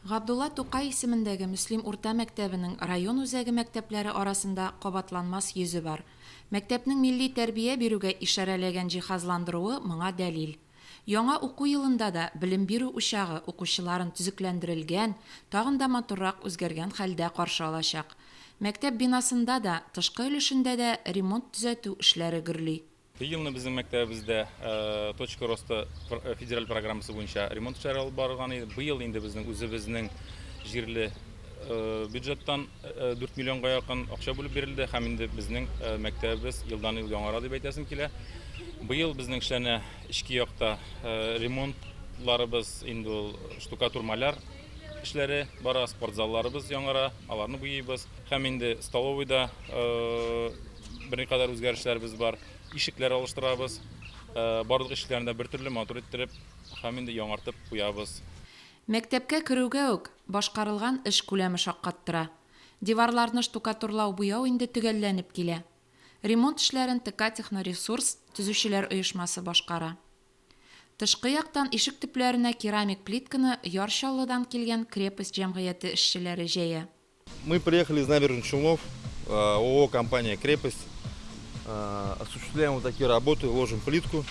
Габдулла Тукай исемендәге Мөслим урта мәктәбенең район үзәге мәктәпләре арасында кабатланмас йөзе бар. Мәктәпнең милли тәрбия бирүгә ишарәләгән җиһазландыруы моңа дәлил. Яңа уку елында да белем бирү учагы укучыларын төзекләндерелгән, тагын да матуррак үзгәргән хәлдә каршы алачак. Мәктәп бинасында да, тышкы өлешендә дә ремонт-төзәтү эшләре гөрли. Быелны безнең мәктәбебездә Точка роста федераль программасы буенча ремонт эшләре алып барылган иде. Быел инде безнең үзебезнең җирле бюджеттан 4 миллионга якын акча бүлеп бирелде һәм инде безнең мәктәбебез елдан-ел яңара дип әйтәсем килә. Быел безнең эшләнә эчке якта ремонтларыбыз, инде ул штукатур-маляр эшләре бара, спортзалларыбыз яңара, аларны буйыйбыз. Һәм инде столовыйда Берникадәр үзгәрешләребез бар. Ишекләр алыштырабыз. Барлык ишекләрне дә бертөрле матур иттереп һәм инде яңартып куябыз. Мәктәпкә керүгә үк башкарылган эш күләме шаккаттыра. Диварларны штукатурлау-буяу инде төгәлләнеп килә. Ремонт эшләрен ТК-Техноресурс төзүчеләр оешмасы башкара. Тышкы яктан ишек төпләренә керамик плитканы Яр Чаллыдан килгән Крепость җәмгыяте эшчеләре җәя. Мы приехали из Набережных Челнов, ООО компания «Крепость». Осуществляем вот такие работы, ложим плитку,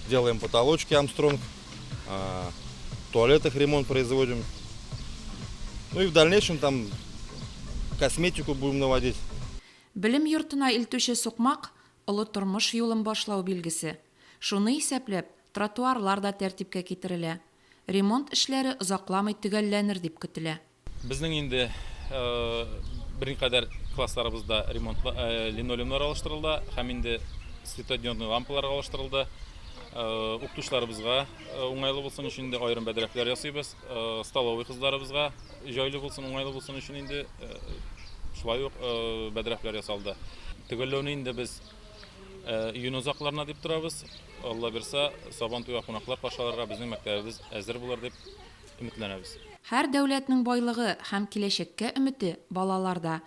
делаем потолочки Армстронг, в туалетах ремонт производим. Ну и в дальнейшем там косметику будем наводить. Белем йортына илтүче сукмак, олы тормыш юлын башлау билгесе. Шуны исәпләп, тротуарлар да тәртипкә китерелә. Ремонт эшләре озакламый төгәлләнер дип көтелә. Безнең инде берникадәр классларыбызда ремонт линолеумнар алыштырылды һәм инде светодиодный лампалар алыштырылды. Укытучыларыбызга уңайлы булсын өчен инде аерым бәдрәфләр ясыйбыз. Столовый кызларыбызга җайлы булсын, уңайлы булсын өчен инде шулай ук бәдрәфләр ясалды. Төгәлләүне инде без июнь азакларына дип торабыз. Алла бирса, Сабан туйга кунаклар каршы алырга безнең мәктәбебез әзер булыр дип өметләнәбез. Һәр дәүләтнең байлыгы һәм киләчәккә өмете, балаларда.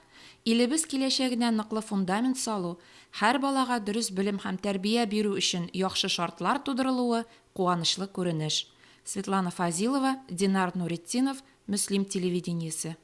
Илебез киләчәгенә ныклы фундамент салу, һәр балага дөрес белем һәм тәрбия бирү өчен яхшы шартлар тудырылуы, куанычлы күренеш. Светлана Фазилова, Динар Нуретдинов, Мөслим телевидениесе.